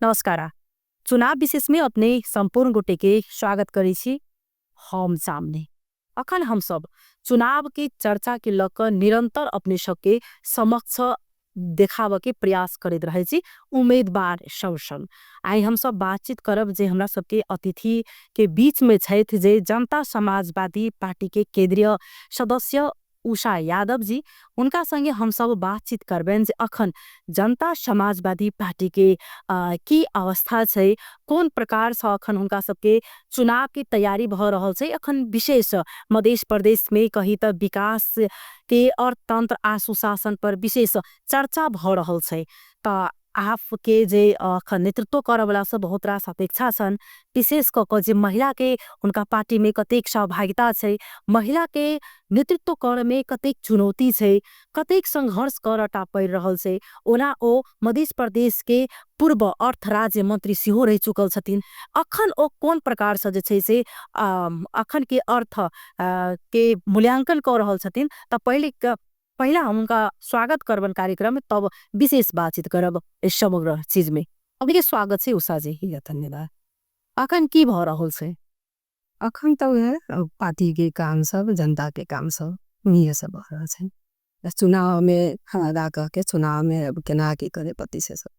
नमस्कार। चुनाव विशेष में अपने संपूर्ण गोटे के स्वागत करै छी। हम सामने अखन हम सब चुनाव के चर्चा के लक निरंतर अपने सबके समक्ष देखाव के प्रयास करैत रहे छी उम्मीदवार संग संग। आइ हम सब बातचीत करब जे हमरा सबके अतिथि के बीच में छथि जे जनता समाजवादी पार्टी के केंद्रीय सदस्य उषा यादव जी, उनका संगे हम सब बातचीत करबेन जे अखन जनता समाजवादी पार्टी के की अवस्था छै, कोन प्रकार से अखन हुनका सबके चुनाव के तैयारी भ रहल छै। अखन विशेष मध्य प्रदेश में कही त विकास के अर्थतंत्र आ सुशासन पर विशेष चर्चा भ रहल छै, त आपके जे अखन नेतृत्व करऽ वाला सब बहुत रास अपेक्षा छन, विशेष क के जे महिला के उनका पार्टी में कतेक सहभागिता छै, महिला के नेतृत्व करऽ में कतेक चुनौती छै, कतेक संघर्ष करऽ पड़ रहल छै। ओना ओ मध्य प्रदेश के पूर्व अर्थ राज्य मंत्री सेहो रहि चुकल छथिन, अखन ओ कोन प्रकार से जे छै से अखन के अर्थ के मूल्यांकन कर रहल छथिन। त पहला हम उनका स्वागत करबन कार्यक्रम में, तब विशेष बातचीत करब इस समग्र चीज में। अभी के स्वागत है उषा जी। धन्यवाद। अखन की भ रहल छै? अखन तो है पार्टी के काम सब, जनता के काम सब यह सब भ रहल छै। चुनाव में हमारा कह के चुनाव में अब केना की करे पति से सब।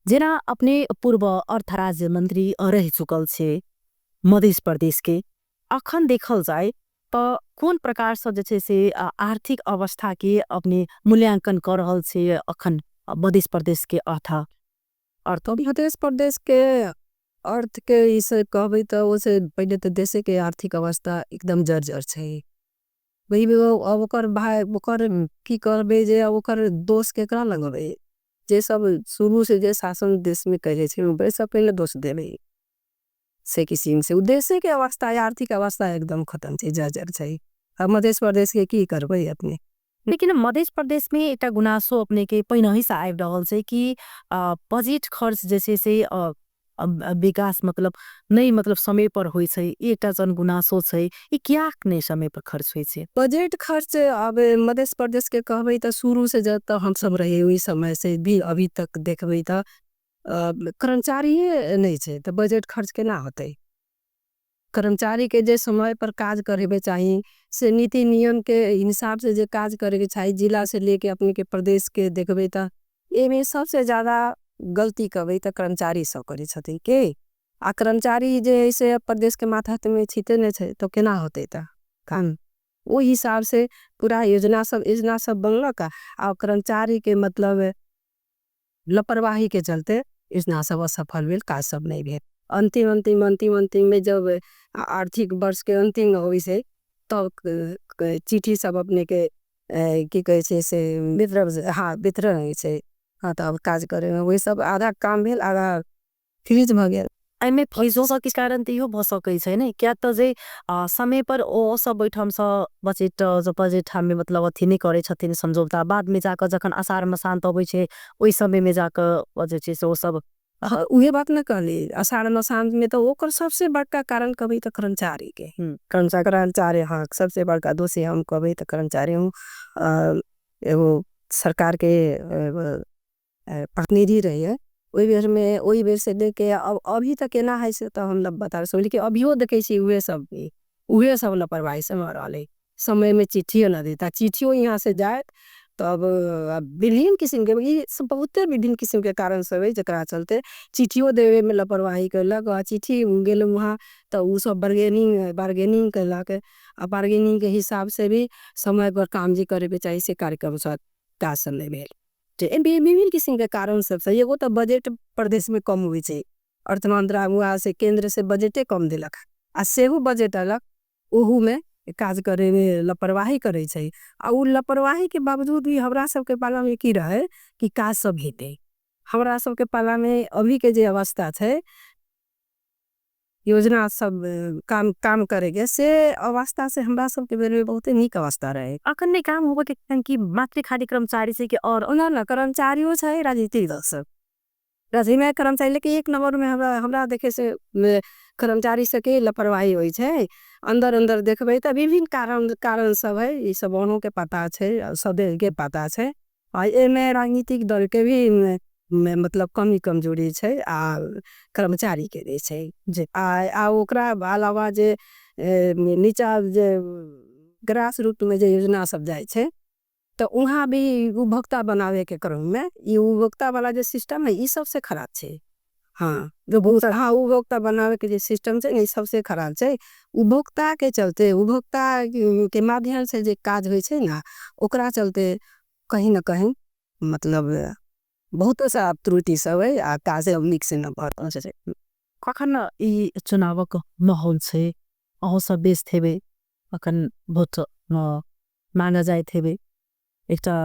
जेना अपने पूर्व अर्थ राज्य मंत्री रह चुकल छे मध्य प्रदेश के, अखन देखल जाए तो कोन प्रकार से जे छै से आर्थिक अवस्था के अपने मूल्यांकन कर रहल छे अखन मध्य प्रदेश के अर्थ? अर्थ मध्य प्रदेश के अर्थ के इसे कहबे तो उसे पहले तो देश के आर्थिक अवस्था एकदम जर्जर छे। वही भी अब ओकर भाई ओकर की करबे जे अब ओकर दोष के करा लगबे, जे सब शुरू से जे शासन देश में करे छे वे सब पहले दोष देवे से किसी से। देश के अवस्था आर्थिक अवस्था एकदम खत्म छे, जर्जर छे। अब मध्य प्रदेश के की करबे अपने। लेकिन मध्य प्रदेश में एक गुनासो अपने के पहिने ही से आबि रहल छे कि बजट खर्च जैसे से विकास मतलब नहीं मतलब समय पर होई छे, एक जन गुनासो छे, ई क्या नहीं समय पर खर्च होई छे? बजट खर्च अब मध्य प्रदेश के कहबे तो शुरू से जब तक हम सब रहे हुई समय से भी अभी तक देखबे तो कर्मचारी नहीं छे तो बजट खर्च के ना होते। कर्मचारी के जे समय पर काज करे चाहिए से नीति नियम के हिसाब से जे काज करे चाहिए, जिला से लेके अपने के प्रदेश के देखबे तो एमें सबसे ज्यादा गलती करबे तो कर्मचारी सब करे छथिन के। आ कर्मचारी जे ऐसे प्रदेश के माथा में छीते नहीं छे तो केना होते ता काम, वो हिसाब से पूरा योजना सब बनलक। आ कर्मचारी के मतलब लापरवाही के चलते योजना सब असफल भेल, काज सब नहीं भेल। अंतिम अंतिम अंतिम अंतिम में जब आर्थिक वर्ष के अंतिम होई से तब चिट्ठी सब अपने के की कहे छे से वितरण, हाँ वितरण होई छे। हाँ तब काज करे में वही सब आधा काम भेल, आधा फ्रीज भ गेल। एमे पैसो सब किस कारण ते इहो भ सकै छै ने, क्या तो जे समय पर ओ सब बैठम स बजट जो बजट हमें मतलब अथी नहीं करे छथिन समझौता, बाद में जाकर जखन आषाढ़ में शांत होवे छे ओई समय में जाकर बजट छे से ओ सब। हाँ, उहे बात न कहली आषाढ़ में शांत में तो ओकर सबसे बड़का कारण कभी तो कर्मचारी के। कर्मचारी हाँ सबसे बड़का दोषी हम कभी तो कर्मचारी हूँ। एगो सरकार के प्रतिनिधि रही है वही बेर में, वही बेर से देख के अब अभी तक ना है से तो हम लोग बता रहे हैं, लेकिन अभी देखे छी उहे सब भी, उहे सब लापरवाही से मरल है। समय में चिट्ठियों न देता, चिट्ठियों यहाँ से जाए तो अब विभिन्न किस्म के ये सब बहुत विभिन्न किस्म के कारण सब है जकरा चलते चिट्ठियों देवे में लापरवाही करलक। आ चिट्ठी गेल वहाँ तो वो सब बार्गेनिंग करलक, आ बार्गेनिंग के हिसाब से भी समय पर काम जी करे पे चाहिए से कार्यक्रम सब काज सब नहीं भेल। विभिन्न किस्म के कारण सब सही। एगो तो बजट प्रदेश में कम हुई छे, अर्थ मंत्रालय वहाँ से केंद्र से बजटे कम दिलक, आ सेहो बजट अलग ओहू में काज करे में लापरवाही करे छे। आ उ लापरवाही के बावजूद भी हमरा सबके पाला में की रहे कि काज सब हेते। हमरा सबके पाला में अभी के जे अवस्था छे योजना सब काम करेगे से अवस्था से हमरा सबके बेर में बहुत नीक अवस्था रहे। अखन नहीं काम होगा कि मात्र खाली कर्मचारी से कि और ना ना कर्मचारियों से राजनीतिक दल सब राजनीति में कर्मचारी, लेकिन एक नंबर में हमरा देखे से कर्मचारी से के लापरवाही होई छे। अंदर अंदर देखबे तो विभिन्न कारण सब है, ये सब ओनों के पता छे, सब के पता छे। और एमे राजनीतिक दल के भी में मतलब कमी कमजोरी छै आ कर्मचारी के नहि छै। जी। आ ओकरा अलावा जे नीचा जे ग्रास रूट में जे योजना सब जाइ छै, तो वहाँ भी उपभोक्ता बनावे के क्रम में ये उपभोक्ता वाला जो सिस्टम है, ये सबसे खराब है। हाँ, जो बहुत, हाँ, उपभोक्ता बनावे के जो सिस्टम है, ये सबसे खराब है। उपभोक्ता के चलते, उपभोक्ता के माध्यम से जो काज होय छे ना, ओकरा चलते कहीं न कहीं मतलब बहुत सा त्रुटि सब है, आ काज अब नीक से न भऽ रहल छै। कखन ई चुनावक माहौल छै, अहूँ सब व्यस्त हेबै, अखन वोट मांगा जाइत हेबै। एकटा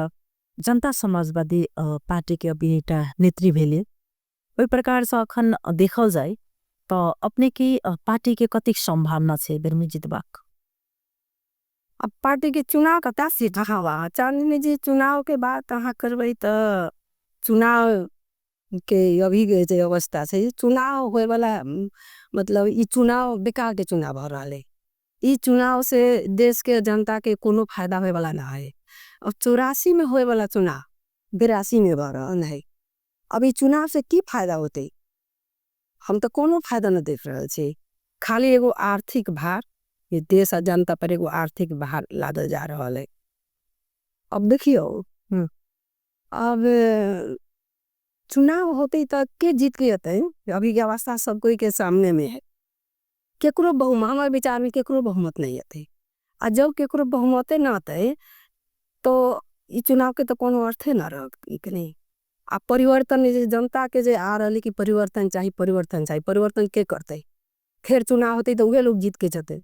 जनता समाजवादी पार्टी के अभी एकटा नेत्री भेलिए, ओहि प्रकार से अखन देखल जाय तो अपने की पार्टी के कतेक संभावना छै एहि बेर में जितबाक? अब पार्टी के चुनाव कता सीधा हवा, चांदनी जी चुनाव के बात अहाँ करबै तो चुनाव के अभी जे अवस्था छै, चुनाव होए वाला, मतलब ई चुनाव बेकार के चुनाव हो रहा है। ई चुनाव से देश के जनता के कोनो फायदा होए वाला ना है। अब 84 में होए वाला चुनाव 82 में भऽ रहा है। अब ई चुनाव से की फायदा होते, हम तो कोनो फायदा न देख रहे छे। खाली एगो आर्थिक भार, ये देश और जनता पर एगो आर्थिक भार लादल जा रहा है। अब देखियो, अब चुनाव होते तो के जीत के आते, अभी की अवस्था सब कोई के सामने में है। केकरो बहुमत, हमारे विचार में केकरो बहुमत नहीं आते। और जब केकरो बहुमत ना आते तो ये चुनाव के तो कोनो अर्थ है ना रह कि नहीं। अब परिवर्तन जनता के जे आ रहा है कि परिवर्तन चाहिए, परिवर्तन चाहिए, परिवर्तन के करते, फिर चुनाव होते तो वह लोग जीत के जाते,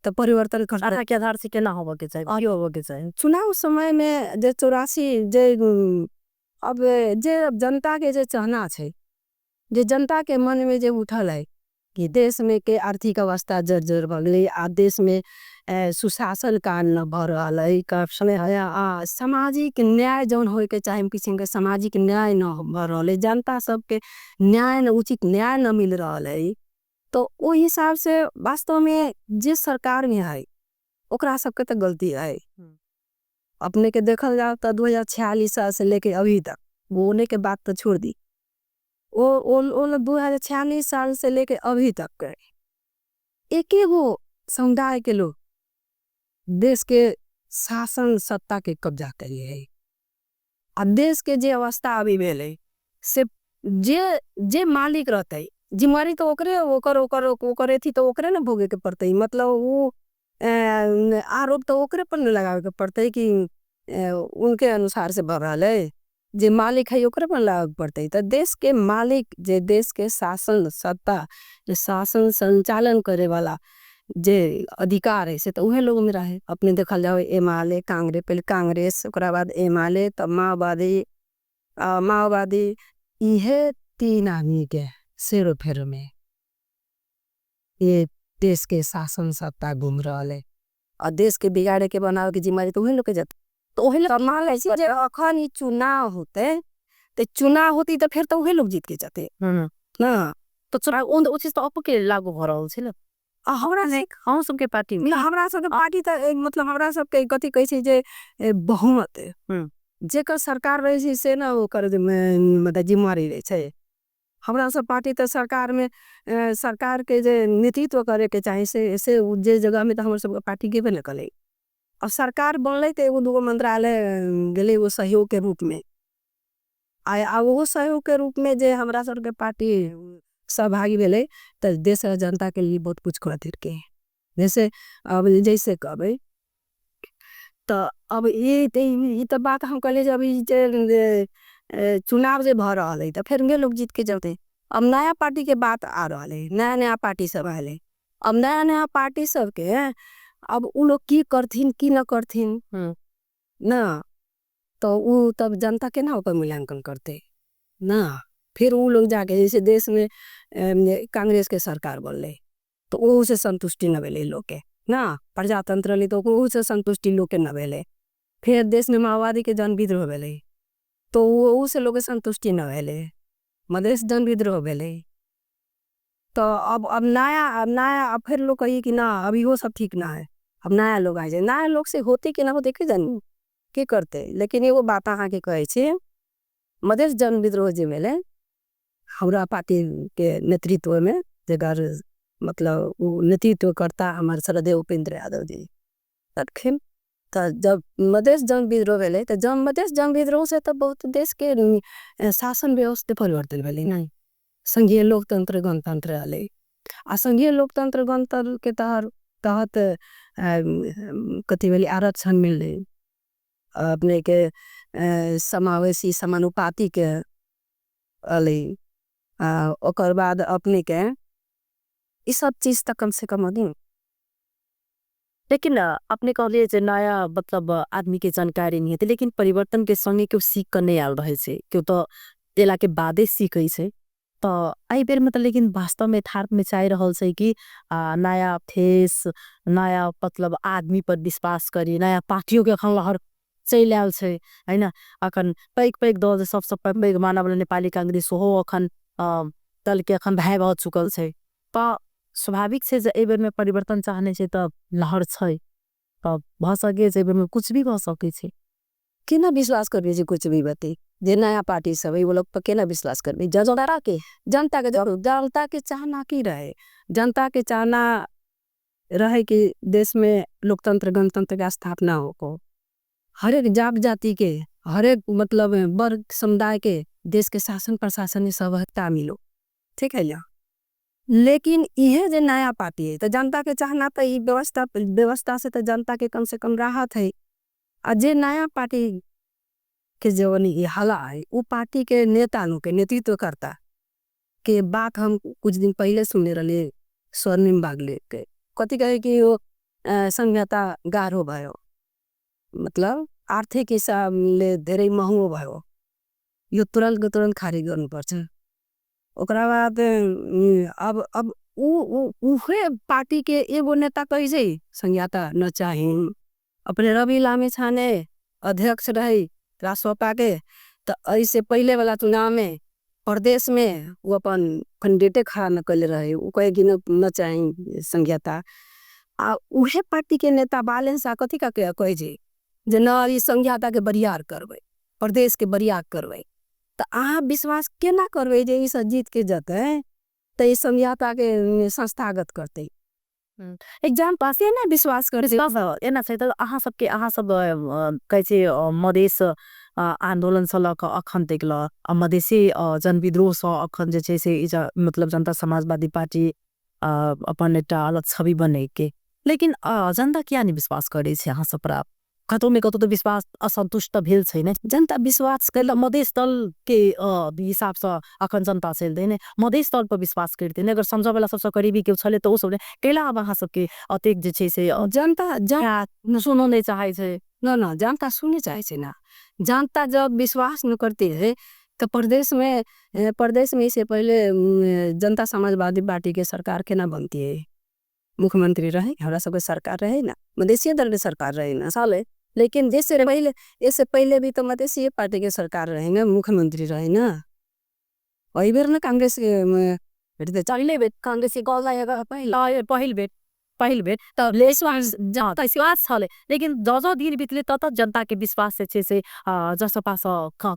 तो परिवर्तन करते। आस्था के आधार से केना होबे के चाही, की होबे के चाही? चुनाव समय में जे 84 जे अब जे जनता के जे चाहना है, जे जनता के मन में जे उठल है कि देश में के आर्थिक अवस्था जर्जर भऽ गेलै, आ देश में सुशासन का न भऽ रहल है, करप्शन है, आ सामाजिक न्याय जौन होए के चाही, किसी के सामाजिक न्याय न भऽ रहल है, जनता सबके न्याय न, उचित न्याय न मिल रहा है, तो वो हिसाब से वास्तव में जिस सरकार में है ओकरा सबके तो गलती है। अपने के देखल जाओ तो 2046 साल से लेके अभी तक, वो होने के बाद तो छोड़ दी, वो 2046 साल से लेके अभी तक के एक ही वो समुदाय के लोग देश के शासन सत्ता के कब्जा करिए है। अब देश के जे अवस्था अभी भेले से जे मालिक रहते है, जिम्मेवारी तो ओकरे, ओकर, ओकर, ओकर थी तो ओकरे ना भोगे के पड़ते है, मतलब वो आरोप तो ओकरे पर न लगावे के पड़ते है कि उनके अनुसार से भर रहा है, जे मालिक है ओकरे पर लगावे के पड़ते है। तो देश के मालिक, जे देश के शासन सत्ता, जे शासन संचालन करे वाला जे अधिकार है, से तो वह लोग में रहे। अपने देखल जाओ एमाले, कांग्रेस, पहले कांग्रेस, ओकरा बाद एमाले, तब माओवादी, माओवादी, यह तीन आदमी के सिर फेर में ये देश के शासन सत्ता घूम रहा है और देश के बिगाड़े के बनावे के जिम्मेदारी तो वही लोग के जाते। तो वही लोग तो मान ले छी जे अखन ई चुनाव होते, तो चुनाव होती तो फिर तो वही लोग जीत के जाते। ना। तो चुनाव उन उचित तो आपके लागू हो रहा है ना? हमरा नहीं, हम सबके पार्टी में। ना, हमरा सबके पार्टी तो, ए, मतलब हमरा सबके कथी कहै छै जे, ए, बहुमत है। जेकर सरकार रहे छै से ना ओकर मतलब जिम्मेवारी रहे छै। हमरा सब पार्टी तो सरकार में, ए, सरकार के जे नेतृत्व करे के चाहे से जे जगह में तो हमरा सबके पार्टी गेबे न करे। अब सरकार बनले तो एगो दूगो मंत्रालय गेले वो सहयोग के रूप में, आ वो सहयोग के रूप में जे हमरा सबके पार्टी सहभागी भेले तो देश और जनता के लिए बहुत कुछ कर देलके। जैसे अब जैसे कहबे तो अब ये तो बात हम कहले जब ये जे, ए, चुनाव जे भर रहा है तो फिर उनके लोग जीत के जाते। अब नया पार्टी के बात आ रहा है, नया नया पार्टी सब आए, अब नया नया पार्टी सब के अब उन लोग की करथिन की न करथिन ना, तो वो तब जनता के ना ऊपर मूल्यांकन करते ना। फिर वो लोग जाके जैसे देश में, कांग्रेस के सरकार बोल रहे तो वो उसे संतुष्टि न मिले लोग के ना, प्रजातंत्र ले तो वो उसे संतुष्टि लोग के न मिले। फिर देश में माओवादी के जन विद्रोह मिले तो वो उसे लोग के संतुष्टि न मिले, मधेश जन विद्रोह मिले। तो अब नया, अब नया, अब फिर लोग कहिए कि ना अभी वो सब ठीक ना है, अब नया लोग आए जाए, नया लोग से होते कि ना होते के जान के करते। लेकिन ये वो बात आहाँ के कहे छे। मधेश जनविद्रोह जे भेलै हमरा पार्टी के नेतृत्व में, जकर मतलब नेतृत्व करता हमारे श्रद्धेय उपेंद्र यादव जी तखन। तो जब मधेश जनविद्रोह भेलै तो जब मधेश जनविद्रोह से तो बहुत देश के शासन व्यवस्था परिवर्तन भेलै ने, संघीय लोकतंत्र गणतंत्र आलै। आ संघीय लोकतंत्र गणतंत्र के तहत कथी भेलै, आरक्षण मिललै अपने के, समावेशी समानुपाती के अलै। ओकर बाद अपने के ई सब चीज तक कम से कम अभी। लेकिन अपने कहलिए जे नया मतलब आदमी के जानकारी नहीं है, लेकिन परिवर्तन के संगे क्यों सीख कर नहीं आल रहे छे, क्यों तो देला के बादे सीखे छे। तो एहि बेर में तो लेकिन वास्तव में यथार्थ में चाह रहल छे कि नया फेस नया मतलब आदमी पर विश्वास करी, नया पार्टियों के अखन लहर चलि आयल छे है ना। अखन पैघ पैघ दल सबसे पैघ मानव नेपाली कांग्रेस हो अखन दल के अखन भय भऽ चुकल छे। तो स्वाभाविक छे जे एहि बेर में परिवर्तन चाहने छे तो लहर छे, तो भऽ सके छे एहि बेर में कुछ भी भऽ सके छे। केना विश्वास करबे जे कुछ भी बते, जे नया पार्टी सब है वो लोग पर केना विश्वास करबे। जनता के जनता के चाहना की रहे, जनता के चाहना रहे कि देश में लोकतंत्र गणतंत्र का स्थापना हो, हर एक जात जाति के हर एक मतलब वर्ग समुदाय के देश के शासन प्रशासन में सहभागिता मिलो, ठीक है ना। लेकिन यह जो नया पार्टी है तो जनता के चाहना तो ये व्यवस्था व्यवस्था से तो जनता के कम से कम राहत है। और जे नया पार्टी के जो ये हला है वो पार्टी के नेता लोग के नेतृत्व करता के बात हम कुछ दिन पहले सुनने रहे स्वर्णिम बागले के, कथी कहे कि वो संहिता गाढ़ो भयो, मतलब आर्थिक हिसाब ले धेरै महंगो भयो, यो तुरंत के तुरंत खारिज करना पड़ता। ओकरा बाद अब उहे पार्टी के एगो नेता कही जे संहिता न चाहिए। अपने रवि लामिछाने अध्यक्ष रहे रासोपा के, तो ऐसे पहले वाला चुनाव में प्रदेश में वो अपन कैंडिडेट खड़ा न कर रहे, वो कहे कि न चाहिए संहिता। आ उहे पार्टी के नेता बालेन शाह कथी का कहे जे जे न ई संहिता के बरियार करवे, प्रदेश के बरियार करवे, तो अहाँ विश्वास केना करवे जे ई सब जीत के जते तो ई संहिता के संस्थागत करते। एग्जाम पास है ना विश्वास करे से। एना छै तो अहाँ सबके अहाँ सब कहै छै मधेश आंदोलन से लऽ कऽ अखन तक लऽ मधेसी जनविद्रोह से अखन जे छै से मतलब जनता समाजवादी पार्टी अपन एकटा अलग छवि बने के, लेकिन जनता किया नहीं विश्वास करे छै अहाँ सब पर? कतौ में कतौ तो विश्वास असंतुष्ट भेल छै ने जनता विश्वास करे। मधेश दल के हिसाब से अखन जनता चलि देने मधेश दल पर विश्वास करते ने, अगर समझ वाला सबसे करीबी केओ छले तो ओ सब कैला अब अहाँ सबके अतेक जे छै से जनता सुनो नहीं चाहे छै। न न जनता सुने चाहे छै ना, जनता जब विश्वास न करती है तो प्रदेश में इससे पहले जनता समाजवादी पार्टी के सरकार के ना बनती है, मुख्यमंत्री रहे हमरा सबके सरकार रहे ना, मधेसी दल के सरकार रहे ना साले, लेकिन जैसे पहले इससे पहले भी तो मधेसी पार्टी के सरकार रहे ना, मुख्यमंत्री रहे ना। वही बेर ना कांग्रेस पहले बेर कांग्रेस के गौला है, पहिल बेर पहिल बेर तब विश्वास छले, लेकिन जँ दिन बीतले तब जनता के विश्वास जे छै से जसपा से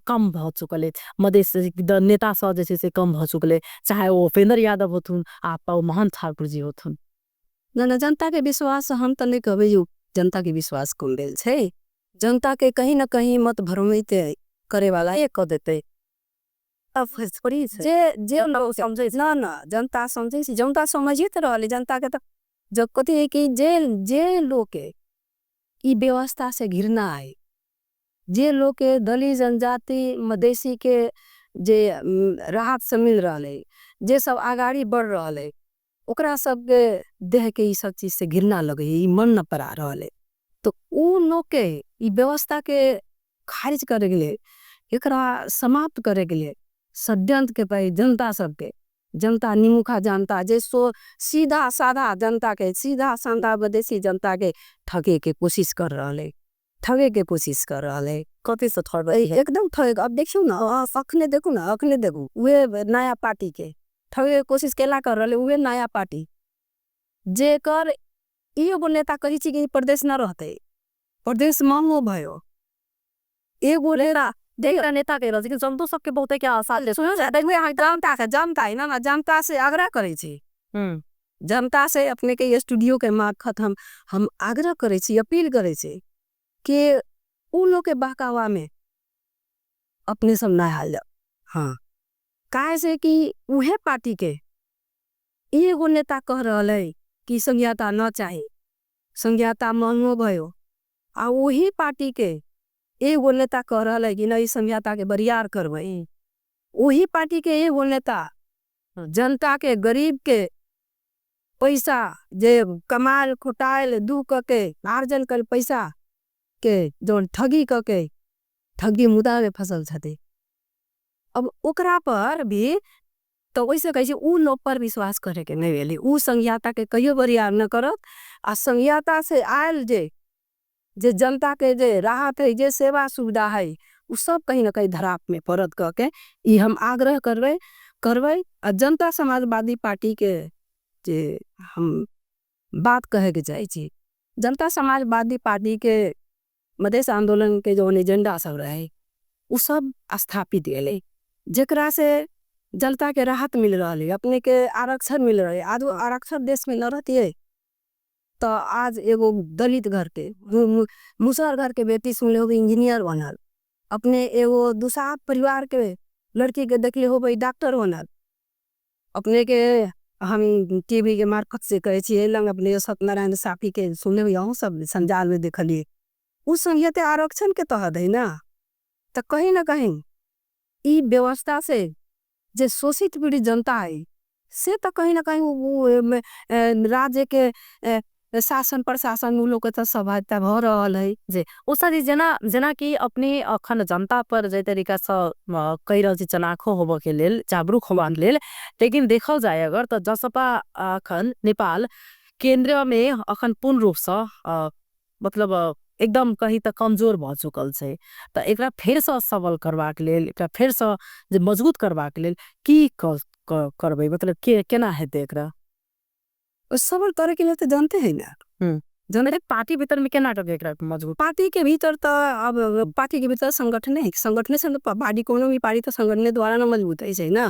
कम भऽ चुकल, मधेस नेता सब जे छै से कम भऽ चुकल, चाहे वो उपेंद्र यादव होथुन आ मोहन ठाकुर जी होथुन। न न जनता के विश्वास हम तो नहीं कहबे जो जनता के विश्वास कम भेल छै, जनता के कहीं ना कहीं मत भ्रमित करे वाला ये कह देते। जे जे समझे ना ना जनता समझे, जनता समझिए तो रहले, जनता के तो जब कथी है कि जे जे लोग के ई व्यवस्था से घृणा है, जे लोग के दलित जनजाति मधेसी के जे राहत से मिल रहा है, जे सब आगाड़ी बढ़ रहा है, ओकरा सब के देह के ई सब चीज से घृणा लगे है, ई मन न पड़ा रहा है, तो उ लोग के ई व्यवस्था के खारिज करे के लिए, एकरा समाप्त करे के लिए षड्यंत्र के पाई जनता सबके, जनता निमुखा जनता जे सो सीधा साधा जनता के सीधा साधा मधेसी जनता के ठगे के कोशिश कर रहा है, ठगे के कोशिश कर रहा है। कथी से ठगे? एकदम ठगे। अब देखियो ना, अखने देखू ना, अखने देखू वे नया पार्टी के ठगे के कोशिश केला कर रहा है, वे नया पार्टी जेकर एगो नेता कही छी कि प्रदेश न रहते, प्रदेश महंगो भयो, एगो देखियो नेता कहि रहल छै, जनतो सबके बहुते के आशा छै। जनता के, जनता है ना, जनता से आग्रह करै छी। जनता से अपने के स्टूडियो के मार्फत हम आग्रह करै छी, अपील करै छी कि उन लोग के बहकावा में अपने सब ना हाल जाओ। हाँ, काहे से कि उहे पार्टी के एगो नेता कह रहा है कि संज्ञाता न चाहे, संज्ञाता महंगो भयो, आ वही पार्टी के एगो नेता कह रहा है कि नहीं संज्ञाता के बरियार करवाई। वही पार्टी के एगो नेता जनता के गरीब के पैसा जे कमाल खुटायल दूख के आर्जन कर पैसा के जो ठगी के ठगी मुदा में फसल छते। अब उकरा पर भी तो वैसे कहें उन लोग पर विश्वास करें के नहीं वेली, उस संज्ञाता के कईयों बरियार न करो। आ संज्ञाता से आयल जे जे जनता के जे राहत है, जे सेवा सुविधा है, उस सब कहीं न कहीं धराप में परत करके ये हम आग्रह करवे करवे। और जनता समाजवादी पार्टी के जे हम बात कहे के चाहिए, जनता समाजवादी पार्टी के मधेश आंदोलन के जो एजेंडा सब रहे उस सब स्थापित गए, जेकरा से जनता के राहत मिल रहा है, अपने के आरक्षण मिल रहा है। आज वो आरक्षण देश में न रहती है तो आज एगो दलित घर के मुसहर घर के बेटी सुन ले हो इंजीनियर बनल, अपने एगो दुसाध परिवार के लड़की के देख ले हो भाई डॉक्टर बनल। अपने के हम टीवी के मार्फत से कहे छी, लंग अपने सत्यनारायण साफी के सुनले हो, यहों सब संजाल में देखलिए उस संहिता आरक्षण के तहत है ना। तो कहीं ना कहीं ई व्यवस्था से जे शोषित पीड़ित जनता है से तो कहीं ना कहीं वो राज्य के शासन प्रशासन उन लोग के तो सहायता भ रहा है। जी उषा जी, जना जना कि अपने अखन जनता पर जे तरीका से कहि रहल छी चनाखो होबे के लेल, जागरूक होबे के लेल, लेकिन देखल जाए अगर तो जसपा अखन नेपाल केंद्र में अखन पूर्ण रूप से मतलब एकदम कहीं तक कमजोर भ चुकल छै, तो एकरा फेर से सबल करबाक लेल, एकरा फेर से जे मजबूत करबाक लेल की करबै, मतलब केना हेतै एकरा? सबल करे के लिए तो जानते हैं ना। जनते पार्टी भीतर में केना करबै एकरा मजबूत? पार्टी के भीतर तो अब पार्टी के भीतर संगठन है, संगठन से तो पार्टी कोनो भी पार्टी तो संगठन द्वारा ना मजबूत है ना।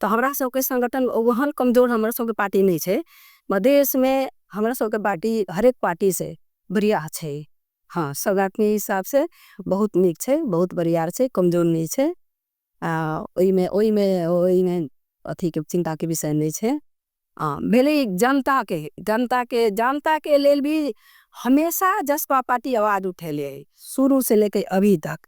तो हमरा सबके संगठन वहन कमजोर हमरा सबके पार्टी नहीं है। मधेश में हमरा सबके पार्टी हर एक पार्टी से बढ़िया है। हाँ, संगठन के हिसाब से बहुत नीक है, बहुत बढ़िया है, कमजोर नहीं है। ओई में, ओई में अथी के चिंता के विषय नहीं है। भले जनता के, जनता के, जनता के लेल भी हमेशा जसपा पार्टी आवाज उठेले है, शुरू से लेके अभी तक।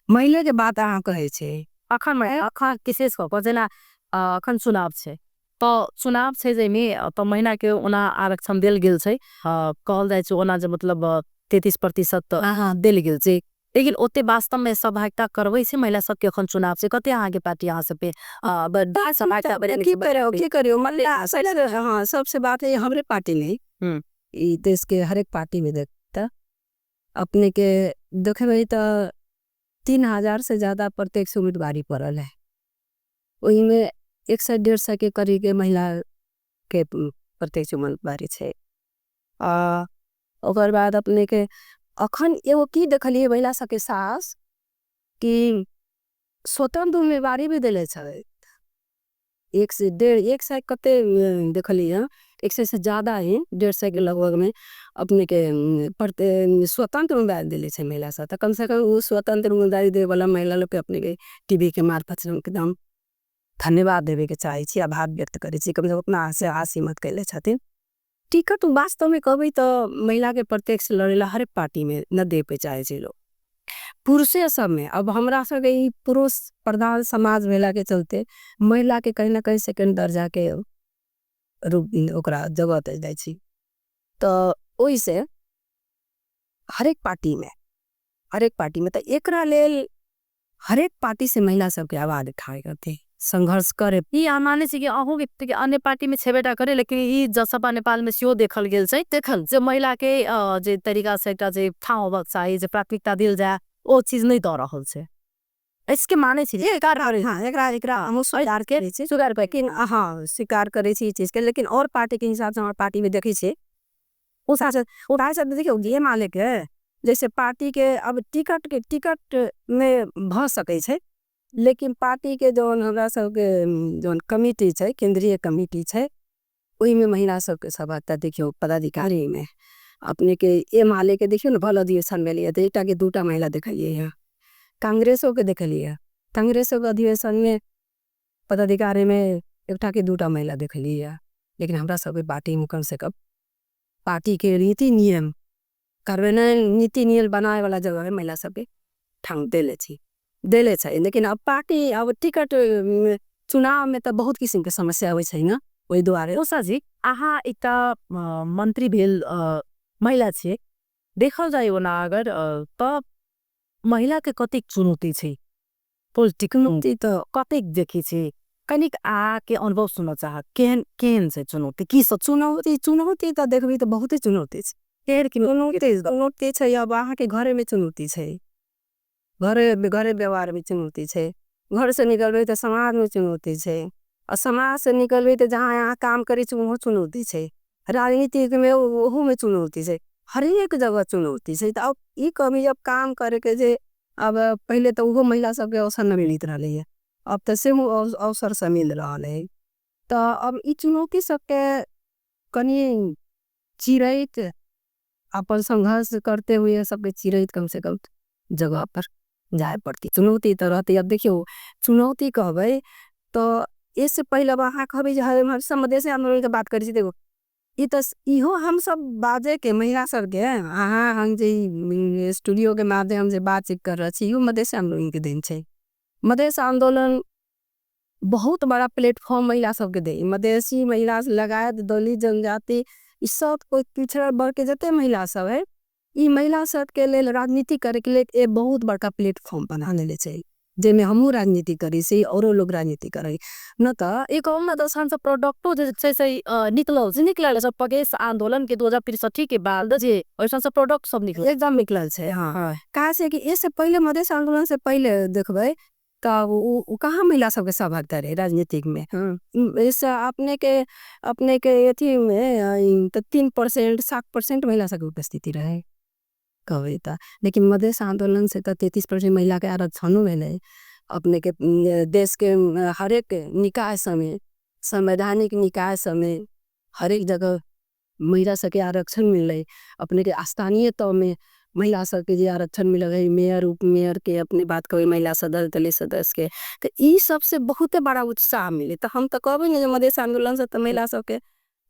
महिला के बात अहाँ कहे छे। अखन में, अखन विशेष कऽ कऽ जेना, अखन चुनाव छे, तो चुनाव छे जैमे, तो महिला के ओना आरक्षण देल गेल छे, कहल जाय छे ओना जे मतलब 33% देल गेल छे, लेकिन ओते वास्तव में सहभागिता करबै छे महिला सबके। अखन चुनाव छे, कते अहाँ के पार्टी अहाँ सब पे, सहभागिता बने की करियो, की करियो, महिला, हाँ, सबसे बात है हमरे पार्टी नहीं, ई देश के हर एक पार्टी में देखता अपने के देखे भाई तो 3000 से ज्यादा प्रत्यक्ष उम्मीदवारी पड़ल है, वही में 100-150 के करीब के महिला के प्रत्यक्ष उम्मीदवारी छे। ओकर बाद अपने के अखन एगो की देखलिए महिला सबके साहस कि स्वतंत्र उम्मीदवारी भी दिले छे, एक से डेढ़, एक सौ कते देखलिए, 100 से ज्यादा ही, 150 के लगभग में अपने के स्वतंत्र उम्मीदवारी दिले छे महिला सब। तो कम से कम वो स्वतंत्र उम्मीदवारी दे वाला महिला लोग के अपने के टीवी के मार्फत से एकदम धन्यवाद देवे के चाहे छी, आभार व्यक्त करे छी, कम से कम अपना आसे आसीमत कैले छथिन। टिकट वास्तव में कहबे तो महिला के प्रत्यक्ष लड़ेला हर एक पार्टी में न दे पे चाहे छे लोग, पुरुषे सब में। अब हमरा सब के ई पुरुष प्रधान समाज महिला के चलते महिला के कहीं ना कहीं सेकंड दर्जा के रूप ओकरा जगह दे जाय छी। तो ओइसे हर एक पार्टी में, हर एक पार्टी में तो एकरा लेल हर एक पार्टी से महिला सबके आवाज उठाए करते, संघर्ष करे। ई अहाँ मानै छी कि अहूँ के अन्य पार्टी में छेबेटा करे, लेकिन ई जसपा नेपाल में सेहो देखल गेल छै। देखल। जे महिला के, जे तरीका से एकटा जे ठाव होबाक चाही, जे प्राथमिकता देल जाय, ओ चीज नहीं दऽ रहल छै। इसके मानै छी। ये एकरा रे, हाँ, एकरा, एकरा हमहूँ स्वीकार करै छी। स्वीकार करै छी। लेकिन, हाँ, स्वीकार करै छी ई चीज के, लेकिन और पार्टी के हिसाब से हमारे पार्टी में देखै छी। ओ साथ, ओ भाई साहब देखियौ, जे मालिक है, जैसे पार्टी के अब टिकट के टिकट में भ सकै छै, लेकिन पार्टी के जौन हमरा सबके जौन कमिटी छै, केंद्रीय कमिटी छै, ओहिमे महिला सबके सहभागिता देखियौ पदाधिकारी में अपने के एमाले के देखियौ ने भल अधिवेशन भेलैए तऽ एकटा के दूटा महिला देखलियै हँ। कांग्रेसो के देखलियै हँ, कांग्रेसो के अधिवेशन में पदाधिकारी में एकटा के दूटा महिला देखलियै हँ। लेकिन हमरा सबके पार्टी में कम से कम पार्टी के नीति नियम कार्यान्वयन नीति नियम बनाए वाला जगह में महिला सबके ठाम देले छी, देले छै। लेकिन अब पार्टी अब टिकट चुनाव में तो बहुत किस्म के समस्या होइ छै ने, ओहि दुआरे। उषा जी, अहाँ एकटा मंत्री भेल महिला छियै, देखल जाय ओना अगर तऽ महिला के कतेक चुनौती छै पॉलिटिकल चुनौती तऽ कतेक देखै छै, कनिक अहाँके अनुभव सुनऽ चाहब, केहन केहन छै चुनौती, की सब चुनौती? चुनौती तऽ देखबै तऽ बहुते चुनौती छै। केहन की चुनौती? चुनौती छै, अब अहाँके घरे में चुनौती छै, घरे घरे व्यवहार में चुनौती छै, घर से निकलबै तऽ समाज में चुनौती छै, और समाज से निकलबै तऽ जहाँ अहाँ काम करै छी वहाँ चुनौती छै, राजनीति में ओहू में चुनौती छै, हरेक जगह चुनौती छै। तऽ अब ई कमी अब काम करे के जे अब पहले तो वो महिला सबके अवसर न मिलत रहा है, अब तो से अवसर से मिल रहा है। तो अब ई चुनौती सबके कनी चिरैत अपन संघर्ष करते हुए सबके चिरैत कम से कम जगह पर जाए पड़ती। चुनौती तो रहती। अब देखियो चुनौती कहबै तो इससे पहले अब अहाँ कहबै जे हम सब मधेश आंदोलन के बात करै छी, देखो ई तो इहो हम सब बाजे के महिला सबके अहाँ हम जे स्टूडियो के माध्यम से बातचीत कर रहे छी, इहो मधेश आंदोलन के दिन छै। मधेश आंदोलन बहुत बड़ा प्लेटफॉर्म महिला सबके दे, मधेशी महिला लगायत दलित जनजाति ई सब कोई पिछड़ा वर्ग के जते महिला सब है, ई महिला सब के लेल राजनीति करे के लेल एक बहुत बड़का प्लेटफॉर्म बना लेले छै, जेमे हमहूँ राजनीति करै छी औरो लोग राजनीति करै न। तऽ एक हम न दस हमसब प्रोडक्टो जे छै से निकलल छै, निकलल छै प्रदेश आंदोलन के 2063 के बाद जे ओइसन सब प्रोडक्ट सब निकलल एकदम निकलल छै। हाँ, कहा से कि इससे पहले मधेश आंदोलन से पहले देखबै तब वो कहाँ महिला सबके सहभागिता रहे राजनीतिक में। इससे अपने के अथी में तो 3% 7% महिला सबके उपस्थिति रहे कहबै तऽ। लेकिन मधेश आंदोलन से तो 33% महिला के आरक्षणों भेलै अपने के देश के हरेक निकाय समेत, संवैधानिक निकाय समेत हरेक जगह महिला सबके आरक्षण मिललै। अपने के स्थानीय तौर में महिला सबके जे आरक्षण मिलल है, मेयर उप मेयर के अपने बात करी, महिला सदस्य दलित सदस्य के, तो ई सबसे बहुत बड़ा उत्साह मिले। तो हम तो कहबै ने जे मधेश आंदोलन से तो महिला सबके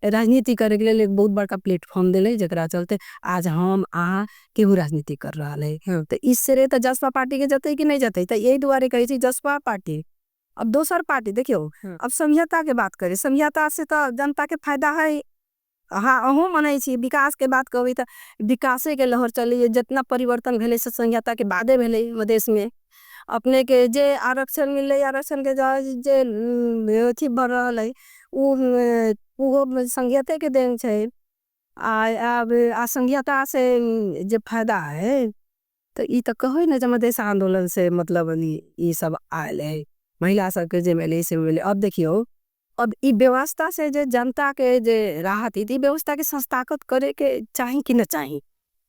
राजनीति करे के लिए एक बहुत बड़का प्लेटफॉर्म दिले, जकरा चलते आज हम अहाँ केहू राजनीति कर रहा है। तो इस सिरे तो जसपा पार्टी के जते कि नहीं जते, तो यही दुआरे कहे छी जसपा पार्टी। अब दोसर पार्टी देखियो, अब संहिता के बात करी, संहिता से तो जनता के फायदा है, हाँ अहूँ मनै छी। विकास के बात कहबै तो विकासे के लहर चली, जितना परिवर्तन भेलै से संहिता के बादे भेलै। मधेश में अपने के जे आरक्षण मिललै, आरक्षण के जे अथी बढ़ रहा है वो संहिता के देन छै। अब संहिता से जे फायदा है तो ई तो कहै ना जे मधेश आंदोलन से मतलब ई सब आयल है, महिला सबके जे मिले से मिले। अब देखियो अब ई व्यवस्था से जे जनता के जे राहत है, ई व्यवस्था के संस्थागत करे के चाही कि न चाही,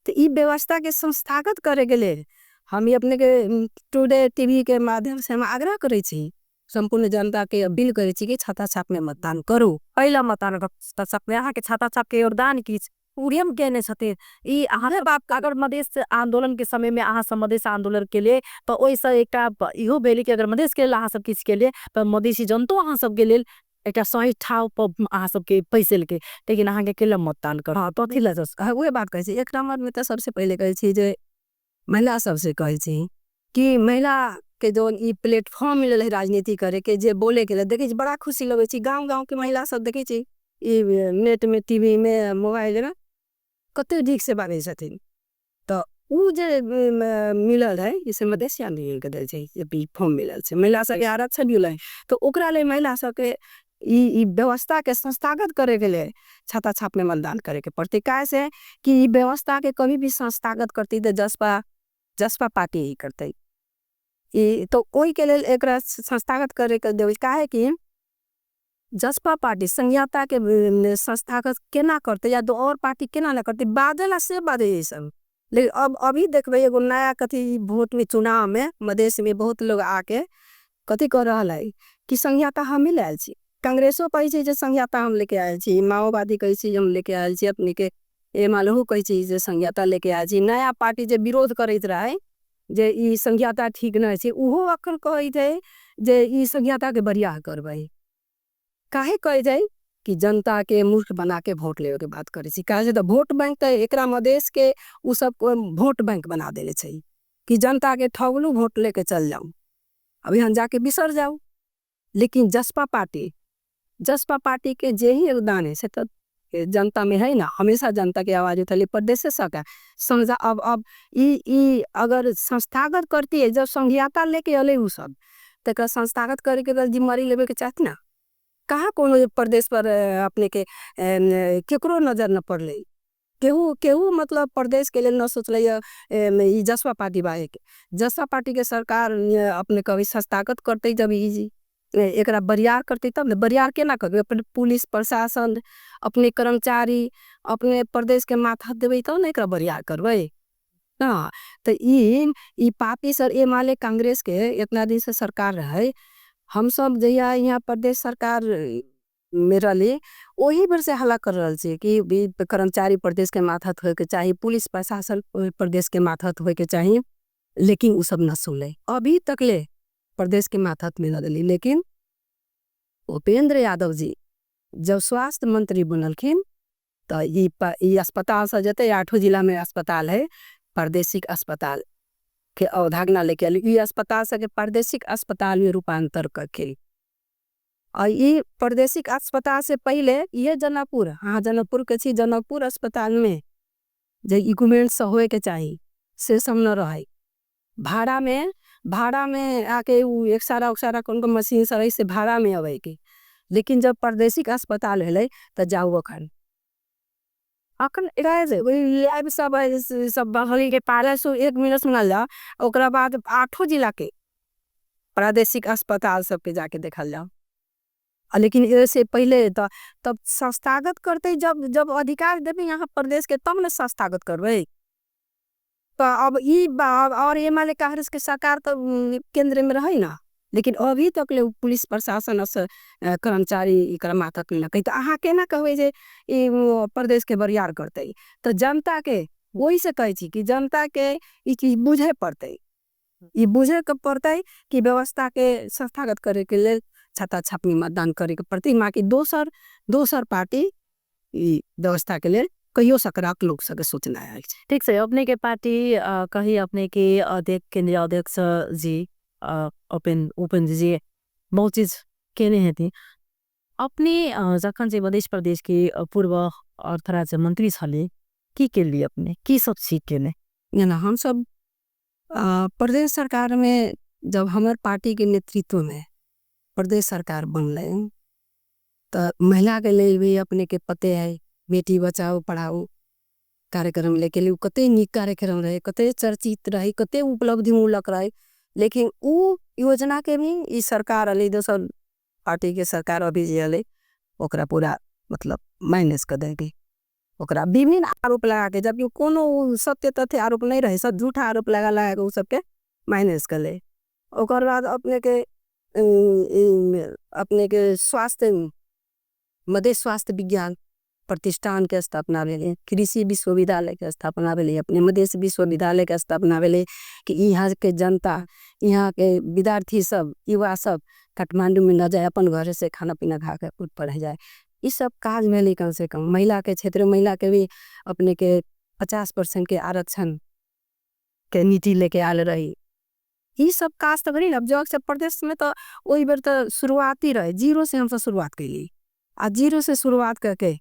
तो ई व्यवस्था के संस्थागत करे के लिए हम अपने के टुडे टीवी के माध्यम से हम आग्रह करे छी, संपूर्ण जनता के अपील करे छी कि छाता छाप में मतदान करू। पहला मतदान छाता छाप में अहाँ के छाता छाप के योगदान की उड़ियम कहने छथिन ई अहाँ बाप अगर मधेश आंदोलन के समय में अहाँ सब मधेश आंदोलन के लिए तो ओहिसँ एकटा इहो भेलै कि अगर मधेश के लेल अहाँ सब किछु के लिए तऽ मधेशी जनतो अहाँ सबके लेल एकटा सही ठाव पर अहाँ सबके पैसेलकै, लेकिन अहाँके केला मतदान करू? हाँ, तो अथी लए हाँ, उहे बात कहै छी। एक नंबर में तो सबसे पहले कहै छी जे महिला सबसे कहै छी कि महिला के जो ई प्लेटफॉर्म मिलल है राजनीति करे के, जे बोले के लिए देखै छी बड़ा खुशी लगै छी। गाँव गाँव के महिला सब देखै छी ई नेट में टीवी में मोबाइल में कते नीक से बाजै छथिन, तो उ जे मिलल है इसे मधेश आंदोलन के देल छै, जे प्लेटफॉर्म मिलल छै महिला सबके आरक्षण मिलल है, तो ओकरा लिए महिला सबके ई व्यवस्था के संस्थागत करे के लिए छाता छाप में मतदान करे के पड़ते। काहे से कि ई व्यवस्था के कभी भी संस्थागत करती तो जसपा पार्टी ही करते, तो ओही के लिए एकरा संस्थागत करे के देवे। काहे कि जसपा पार्टी संहिता के संस्थागत केना करते या दो और पार्टी केना ना करते, बाजेला से बाजे ये सब। लेकिन अब अभी देखबै एगो नया कथी वोट में चुनाव में मधेश में बहुत लोग आके कथी कर रहा है कि संहिता हम ही लायल छी। कांग्रेसो कहै छै जे संहिता हम लेके आयल छी, माओवादी कहै छै हम लेके आयल छी, अपने के एमालो कहै छै जे संहिता लेके आयल छी। नया पार्टी जे विरोध करैत रहे जे ई संहिता ठीक नहीं छै, उहो अखन कहै छै जे ई संहिता के बरियार करबै। काहे कहै छै कि जनता के मूर्ख बना के वोट लेवे के बात करै छी। काहे से तो वोट बैंक तो एकरा मधेश के उ सब वोट बैंक बना देले छै कि जनता के ठगलू वोट लेके चल जाऊं, अभी हम जाके बिसर जाऊं। लेकिन जसपा पार्टी के जे ही योगदान है से तो जनता में है ना, हमेशा जनता के आवाज उठली प्रदेश से सका समझा। अब ई अगर संस्थागत करती है, जब संहिता लेके अले उ सब तो संस्थागत करके तो जिम्मेवारी लेवे के चाहती ना। कहाँ कोनो प्रदेश पर अपने के केकरो नजर न पड़ले, केहू केहू मतलब प्रदेश के लिए न सोचले। ये जसपा पार्टी बा, एक जसपा पार्टी के सरकार अपने कभी संस्थागत करते जब एकरा बरियार करते तब न बरियार के ना करबे, अपने पुलिस प्रशासन अपने कर्मचारी अपने प्रदेश के माथा देवे तब न एकरा बरियार करबे ना। तो ई पार्टी सर एमाले कांग्रेस के इतना दिन से सरकार रहे, हम सब जहिया यहाँ प्रदेश सरकार में रहे वही पर से हल्ला कर रहा छे कि कर्मचारी प्रदेश के माथत होए के चाहिए, पुलिस प्रशासन प्रदेश के माथत होए के चाहिए, लेकिन वो सब न सुनले अभी तक ले प्रदेश के माथत में न दिली। लेकिन उपेंद्र यादव जी जब स्वास्थ्य मंत्री बनलखिन तो ये अस्पताल से जते 8 जिला में अस्पताल है, प्रादेशिक अस्पताल के अवधारणा लेके आली, ये अस्पताल से प्रादेशिक अस्पताल में रूपांतर करके। और ये प्रादेशिक अस्पताल से पहले ये जनकपुर, हाँ जनकपुर के छी, जनकपुर अस्पताल में जो इक्विपमेंट्स होए के चाहिए से सब न रहे, भाड़ा में आके वो एक सारा उकसारा कौन को मशीन सब ऐसे भाड़ा में आवे के। लेकिन जब प्रादेशिक अस्पताल है तो जाओ अखन अखन लैब सब है, सब बगल के पारा सो 1 मिनट सुनल जा, ओकरा बाद 8 जिला के प्रादेशिक अस्पताल सबके जाके देखल जाओ। लेकिन ऐसे पहले तो तब संस्थागत करते, जब अधिकार देवे यहाँ प्रदेश के तब न संस्थागत करवे। तो अब ये और ये माले कांग्रेस के सरकार तो केंद्र में रहे ना, लेकिन अभी तक ले पुलिस प्रशासन और कर्मचारी एकरा माथक नहीं लगे। तो अहाँ के ना कहवे जे ये प्रदेश के बरियार करते, तो जनता के वही से कहे छी कि जनता के ये चीज बुझे पड़ते, ये बुझे के पड़ते कि व्यवस्था के संस्थागत करे के लिए छाता छापनी मतदान करे के पड़ते, माँ कि दोसर पार्टी ये व्यवस्था के लिए कहियो सकारात्मक लोग सबके सोचना आयल छै। ठीक छै, अपने के पार्टी कही अपने के अध्यक्ष केंद्रीय अध्यक्ष जी उपेंद्र जी बहुत चीज केने हेती। अपने जखन जे मध्य प्रदेश के पूर्व अर्थ राज्य मंत्री छले की के लिए अपने की सब सीख केने? ना, हम सब प्रदेश सरकार में जब हमारे पार्टी के नेतृत्व में प्रदेश सरकार बनले तो महिला के लिए भी अपने के पते है बेटी बचाओ पढ़ाओ कार्यक्रम लेके लिए कते नीक कार्यक्रम रहे, कते चर्चित रहे, कते उपलब्धि मूलक रहे, लेकिन उ योजना के भी ई सरकार अली दोसर पार्टी के सरकार अभी जे अले ओकरा पूरा मतलब माइनस कर देंगे। ओकरा विभिन्न आरोप लगा के, जबकि कोनो सत्य तथ्य आरोप नहीं रहे, सब झूठा आरोप लगा लगा के उ सबके माइनस कर ले। ओकर बाद अपने के स्वास्थ्य मध्य स्वास्थ्य विज्ञान प्रतिष्ठान के स्थापना भेलै, कृषि विश्वविद्यालय के स्थापना भेलै, अपने मधेश विश्वविद्यालय के स्थापना भेलै कि यहाँ के जनता, यहाँ के विद्यार्थी सब, युवा सब काठमांडू में न जाए, अपन घर से खाना पीना खा के खुद पढ़े जाए। ये सब काज भेलै। कम से कम महिला के क्षेत्र में महिला के भी अपने के 50% के आरक्षण के नीति लेके आल रही। ये सब काज तो करी। अब जब से प्रदेश में तो वही बेर तो शुरुआती रहे, जीरो से हम सब शुरुआत कैली, आ जीरो से शुरुआत करके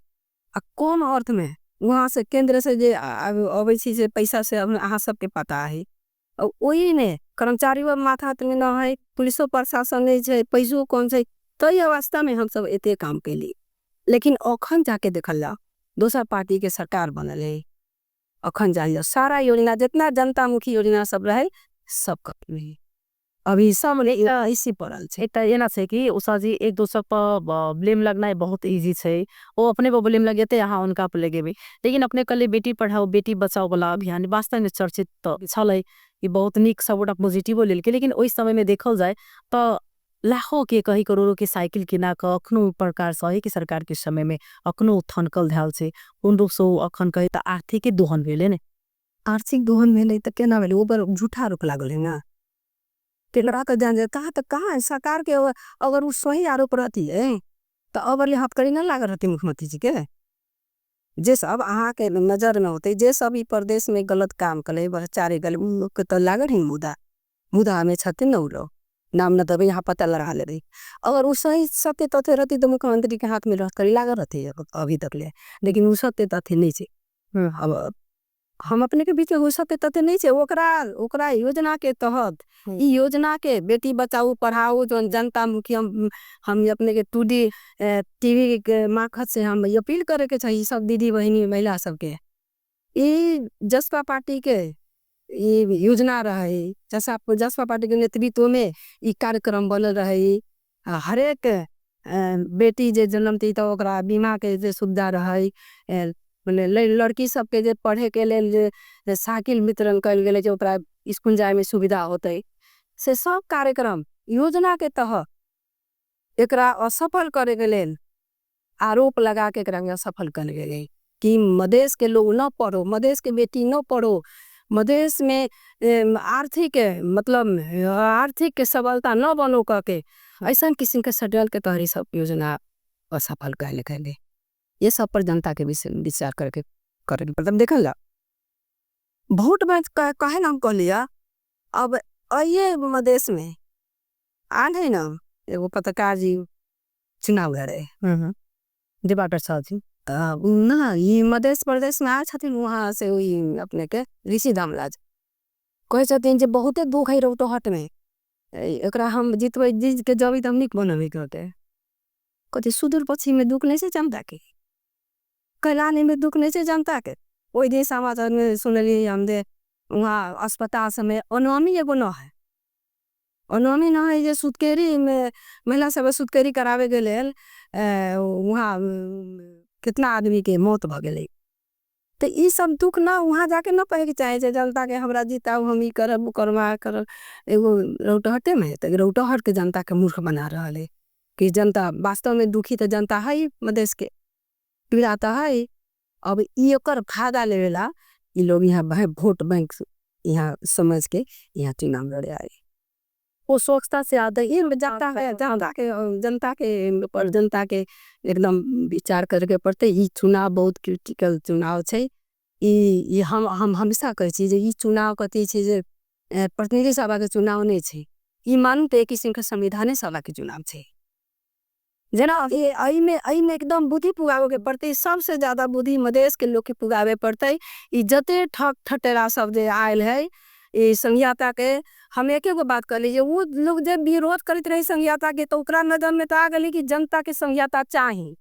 आ कौन अर्थ में वहाँ से केंद्र से जे अबै छी से पैसा से अहाँ सबके पता है, और वही में कर्मचारी माथा में न है, पुलिसो प्रशासन नहीं है, पैसो कौन से, तई अवस्था में हम सब एते काम कैली। लेकिन अखन जाके देखल जाओ दोसर पार्टी के सरकार बनल है, अखन जाल जाओ सारा योजना जितना जनतामुखी योजना सब रहे सब कर। अभी सब ऐसी पड़ल छै। एकटा एना छै कि उषा जी एक दोसर पर ब्लेम लगनाइ बहुत इजी छै, ओ अपने पर ब्लेम लगेते अहाँ उनका पर लगेबै, लेकिन अपने कहलियै बेटी पढ़ाओ बेटी बचाओ वाला अभियान वास्तव में चर्चित छलै, ई बहुत नीक सब गोटा पॉजिटिवो लेलकै, लेकिन ओहि समय में देखल जाय तऽ लाखों के कही करोड़ों के साइकिल किना कऽ अखनो प्रकार से कि सरकार के समय में अखनो थनकल धयल छै, कोन रूप से अखन कही तऽ आर्थिक दोहन भेलै ने। आर्थिक दोहन भेलै तऽ केना भेलै, ओ पर झूठा आरोप लागल है ना, केकरा के जान जाए कहाँ तक कहाँ सरकार के अगर वो सही आरोप रहती है तो अब हथकड़ी न लागल रहती मुख्यमंत्री जी के। जे सब अहाँ के नजर में होते, जे सब ई प्रदेश में गलत काम करे भ्रष्टाचारी करे उन लोग के तो लागल ही मुदा, मुदा में छथिन न उ लोग, नाम न देवे यहाँ पता लगा ले। अगर वो सही सत्य तथ्य रहती तो मुख्यमंत्री के हाथ में हथकड़ी लागल रहती अभी तक ले, लेकिन वो सत्य तथ्य नहीं छे। अब हम अपने के बीच में वो सत्य तथ्य नहीं छे, ओकरा योजना के तहत ई योजना के बेटी बचाओ पढ़ाओ जो जनता मुखिया हम अपने के टू डी टीवी के मार्फत से हम अपील करे के चाहिए सब दीदी बहिनी महिला सबके, ई जसपा पार्टी के ई योजना रहे, जसपा पार्टी के नेतृत्व में ई कार्यक्रम बनल रहे, हरेक बेटी जे जन्म थी तो ओकरा बीमा के जे सुविधा रहे, लड़की सबके जे पढ़े के लेल जे साइकिल वितरण कल गेले जो ओकरा स्कूल जाए में सुविधा होते, से सब कार्यक्रम योजना के तहत एकरा असफल करे के लेल आरोप लगा के एकरा असफल कर गेले कि मधेश के लोग न पढ़ो, मधेश के बेटी न पढ़ो, मधेश में आर्थिक मतलब आर्थिक सबलता न बनो करके ऐसा किस्म के षड्यंत्र के तहत सब योजना असफल कर गए। ये सब पर जनता के विचार करके करे मतलब देखल जा वोट बैंक काहे नाम कह लिया। अब आइए मधेश में आन है ना एगो पत्रकार जी चुनाव लड़े दिवाकर साह जी ना, ये मधेश प्रदेश में आए छथिन, वहाँ से वही अपने के ऋषि धामराज कहे छथिन जे बहुते दुख है रौतहट में, एकरा हम जितबै जीत के जबै त हम नीक बनबै कहते, कहते सुदूर पश्चिम में दुख नहीं छै जनता के, कैलानी में दुख नहीं छै जनता के। ओहि दिन समाचार में सुनलियै हम जे वहाँ अस्पताल सब में अनोमी एगो न है, अनोमी न है जे सुतकेरी में महिला सब सुतकेरी करावे के लेल वहाँ कितना आदमी के मौत भ गेलै। तो ई सब दुख ना वहाँ जाके न कहे के चाहे छै जनता के, हमरा जिताउ हम ई करब उ करब आ करब, एगो रौतहटे में तो रौतहट के जनता के मूर्ख बना रहा है कि जनता वास्तव में दुखी तो जनता है मधेश के पीड़ा तो है। अब ई ओकर फायदा लेवेला ई लोग यहाँ वोट बैंक यहाँ समझ के यहाँ चुनाव लड़े आए। वो स्वच्छता से आदत ये जनता है, जनता के, जनता के पर जनता के एकदम विचार करके पड़ते। ई चुनाव बहुत क्रिटिकल चुनाव छे, ई हम हमेशा कहै छी जे ई चुनाव कथी छे जे प्रतिनिधि सभा के चुनाव नहीं छे, ई मानू तो एक किस्म के संविधान सभा के चुनाव छे। जना ये में, में एकदम बुद्धि पुगावे के पड़ते, सबसे ज्यादा बुद्धि मधेश के लोग के पुगावे पड़ते। ई जते ठक ठटेरा सब जे आयल है ई संहिता के, हम एक एगो बात कर लीजिए, वो लोग जब विरोध करते रहे संहिता के तो ओकरा नजर में तो आ गई कि जनता के संहिता चाही,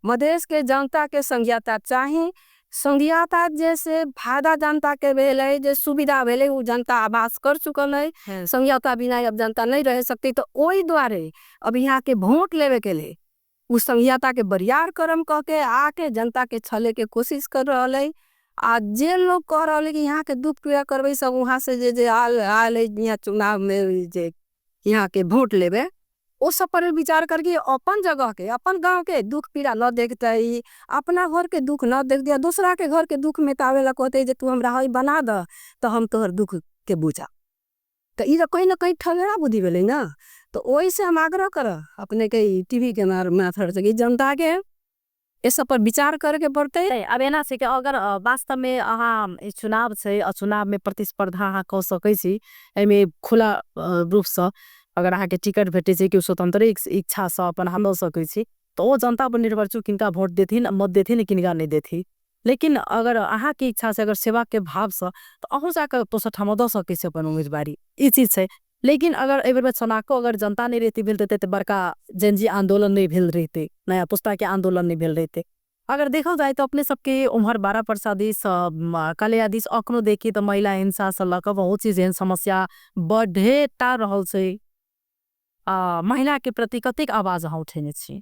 मधेश के जनता के संहिता चाही। संहिता जैसे फायदा जनता के भेलै, जे सुविधा भेलै, वो जनता आभास कर चुकल है, संहिता बिना अब जनता नहीं रह सकती। तो वही द्वारे अब यहाँ के वोट लेवे के लिए उस संहिता के बरियार करम कह के आके जनता के छले के कोशिश कर रहा है। आ जे लोग कह रहा है कि यहाँ के दुख पीड़ा करबे सब वहाँ से जे जे आल आल है यहाँ चुनाव में जे यहाँ के वोट लेवे, वो सब पर विचार करके अपन जगह के अपन गांव के दुख पीड़ा न देखते, अपना घर के दुख न देखते, दूसरा के घर के दुख मिटावे ला कहते जे तू हमरा हई बना द तो हम तोहर दुख के बुझा। तो ई कहीं ना कहीं ठगेरा बुद्धि भेलै ना। तो वही से हम आग्रह करब अपने के टीवी के माध्यम से कि जनता के ये सब पर विचार करके पड़ते। नहीं, अब एना छै कि अगर वास्तव में अहाँ ई चुनाव छै, चुनाव में प्रतिस्पर्धा अहाँ कऽ सकै छी, एहिमे खुला रूप से अगर अहाँ के टिकट भेटै छै कि स्वतंत्र इच्छा से अपन अहाँ लऽ सकै छी, तो ओ जनता पर निर्भर छै किनका वोट देथिन, मत देथिन, किनका नहीं देथिन। लेकिन अगर अहाँ के इच्छा से अगर सेवा के भाव से तो अहूँ जाकर दोसर ठाम दऽ सकै छी अपन उम्मीदवारी, ई चीज छै। लेकिन अगर एहि बेर में चुनाव अगर जनता नहीं रहती भेल रहते तो बड़का जेनजी आंदोलन नहीं भेल रहते, नया पुस्ता के आंदोलन नहीं भेल रहते। अगर देखल जाए तो अपने सबके उम्हर 12 प्रसादी कलिया दिस अखनो देखी तो महिला हिंसा से लक बहुत चीज एहन समस्या बढ़े ता रहल छै। महिला के प्रति कतेक आवाज अहाँ उठेने छी?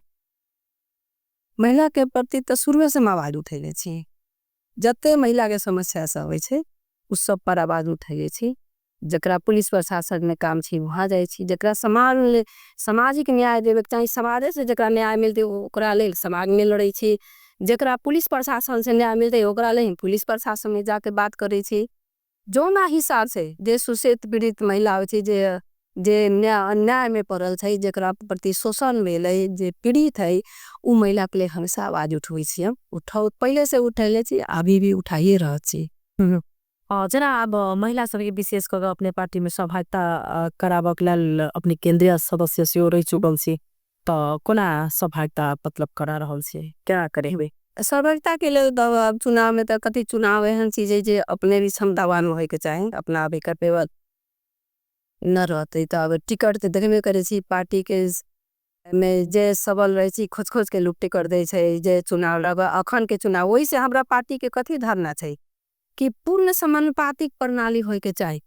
महिला के प्रति तो शुरू से आवाज उठेने छी, जते महिला के समस्या सब होय छै उस सब पर आवाज उठेने छी। जकरा पुलिस प्रशासन में काम छी वहाँ जाए छी, जकरा सामाजिक न्याय देवे के चाही, समाज से जकरा न्याय मिलते ओकरा लेल समाज में लड़े छी, जकरा पुलिस प्रशासन से न्याय मिलते ओकरा लेल पुलिस प्रशासन में जाके बात करे छी। जो ना हिसाब से जे सुशेत पीड़ित महिला होती जे अन्याय में पड़ल छे, जकरा प्रति शोषण मिले, जे पीड़ित है, उ महिला के लिए हमेशा आवाज उठवी छी हम, पहले से उठे छी, अभी भी उठाये रह छी। जना अब महिला सबके विशेष करके अपने पार्टी में सहभागिता कराबक लेल अपने केंद्रीय सदस्य से रह चुकल छी, तो कोना सहभागिता मतलब करा रहल छी, क्या करे हुए? सहभागिता के लिए तो अब चुनाव में तो कति चुनाव एहन चीज है जे अपने भी क्षमतावान होए के चाहें, अपना अभी कैपेबल न रहते, तो अब टिकट तो देखने करे छी, पार्टी के में जे सबल रहे छी, खोज खोज के लोग टिकट दे छे, जे चुनाव लगा, अखन के चुनाव, वही से हमरा पार्टी के कथी धारणा छे, कि पूर्ण समानुपातिक प्रणाली होए के चाहे